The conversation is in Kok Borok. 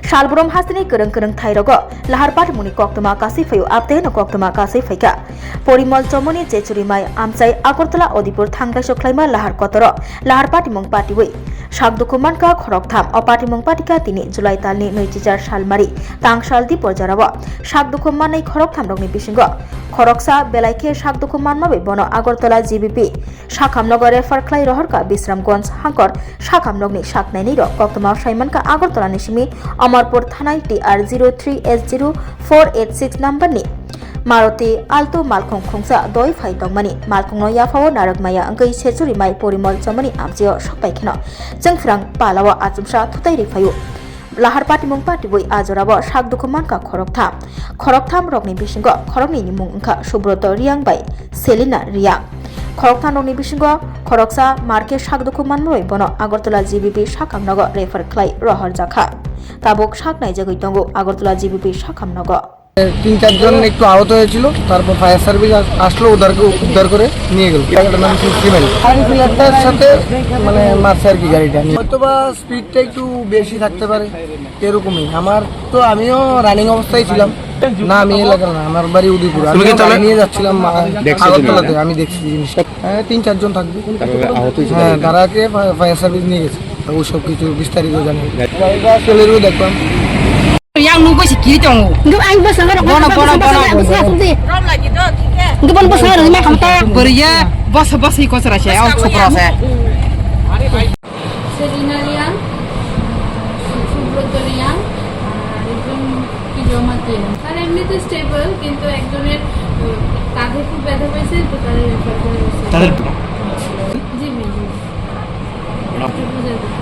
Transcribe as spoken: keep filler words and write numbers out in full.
Salbrum hasteni kwrwng kwrwng thairogo lahar patimungni koktwma kasui phaio, abteno koktwma kasui phaikha. Porimol Chomoni Chechuri Mai amchai Agartala Odipur thangkaiso khlaima lahar kotoro lahar patimung patiwi sak dukhu mankha khoroktham. O patimung patikha tini July talni nui chichar salmari tangsal dipor jorao. Sak dukhu manai khoroktham rokni bisingo khoroksa belai khe sak dukhu manma bai bono Agartala G B P sakhamnogo refer khlai rohorkha Bisramganj hangkor sakhamnokni saknainwi rok. Koktwma saimankha Agartala ni simi Amarpur thanai T R zero three S zero four eight six number ni Maruti Alto malkhung khungsa doi phai tongmani. Malkhungno yaphao narwk maya wngwi Chechuri Mai Porimol Chomoni amchaio sokpai kheno chwngphrang palao achomsa thutai riphaio. Lahar patimung patiwi a jorao sak dukhu mankha khoroktham. Khoroktham rokni bisingo khoroknwi ni mung wngkha Subroto Riang bai Selina Riang. Khoroktham rokni bisingo khoroksa markhe sak dukhu manma bai bono Agartala G B P sakhamnogo refer khlai rohorjakha. Tabuk sak naijagwi tongo Agartala G B P sakhamnogo. তিন চারজন একটু আহত হয়েছিল, তারপর fire service আস-, আসলো, ওদেরকে উদ্ধার করে নিয়ে গেল। ফ্ল্যাটটার নাম হচ্ছে সিমেন্ট। আর এই ফ্ল্যাটটার সাথে মানে মারছে আর কি গাড়িটা নিয়ে। হয়তো বা স্পিডটা একটু বেশি থাকতে পারে, এরকমই। আমার তো, আমিও রানিং অবস্থায় ছিলাম। না, আমি এলাকার না, আমার বাড়ি উদয়পুর। আমি তুমি তো গাড়ি নিয়ে যাচ্ছিলাম, আ, দেখছো তুমি? আগরতলাতে, আমি দেখছি জিনিসটা। হ্যাঁ, তিন চারজন থাকবে। তারা আহত হয়েছে হ্যাঁ, তারা? তারাকে ফা-, ফায়ার সার্ভিস নিয়ে গেছে। তো ওই সব কিছু বিস্তারিত জানি। গাড়িটা সেলেরিও দেখলাম। Yang nunggu si kiri tongo. Nggak, aing basa ngarok. Bono, bono, bono. Nggak, bono basa ngarok, ma kamta. Beriya, boso, boso, iko serasa, oh, chopra se. Selina রিয়াং, সুব্রত রিয়াং, আর একজন কি জমাতে। আর এমনিতে স্টেবল, কিন্তু একজনের, উম, কাঁধে খুব ব্যথা পাইছে, তো তাদের রেফার করে গেছে। তাদের জি, জি, জি। একটু বুঝে দিন।